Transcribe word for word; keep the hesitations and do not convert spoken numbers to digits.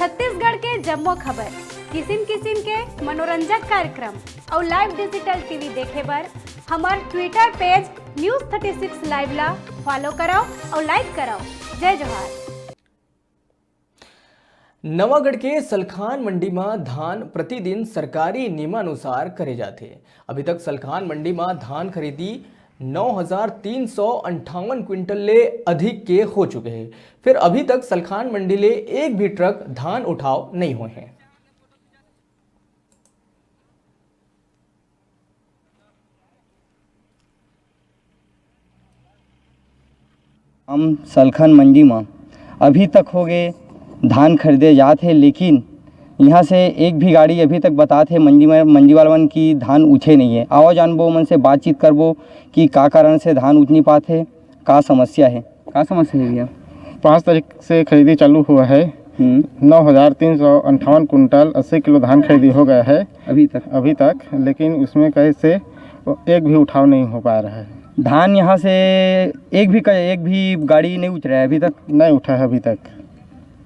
छत्तीसगढ़ के जम्मो खबर, किसिम किसिम के मनोरंजक कार्यक्रम अउ live digital TV देखे बर हमर Twitter page News Thirty Six Live ला follow करव अउ like करव। जय जोहार। नवागढ़ के सलखान मंडी म धान प्रतिदिन सरकारी नियमानुसार करे जाथे। अभी तक सलखान मंडी म धान खरीदी नौ हजार तीन सौ अंठावन क्विंटल ले अधिक के हो चुके हे। फिर अभी तक सलखान मंडी ले एक भी ट्रक धान उठाव नइ होए हे। हम सलखन मंडी म अभी तक हो गए धान खरीदे जात हे, लेकिन यहाँ से एक भी गाड़ी अभी तक बतात हे मंडी में, मंडी वाला मन की धान उठे नहीं है। आओ जानबो मन से बातचीत करबो कि का कारण से धान उठ नहीं पात हे, का समस्या है। का समस्या है भैया? पाँच तारीख से खरीदी चालू हुआ है। हम्म। नौ हजार तीन सौ अंठावन कुंटल अस्सी किलो धान खरीदी हो गया है अभी तक। अभी तक, लेकिन उसमें कैसे एक भी उठाव नहीं हो पा रहा है। धान यहाँ से एक भी क-, एक भी गाड़ी नहीं उतरा है अभी तक। नहीं उठा है अभी तक।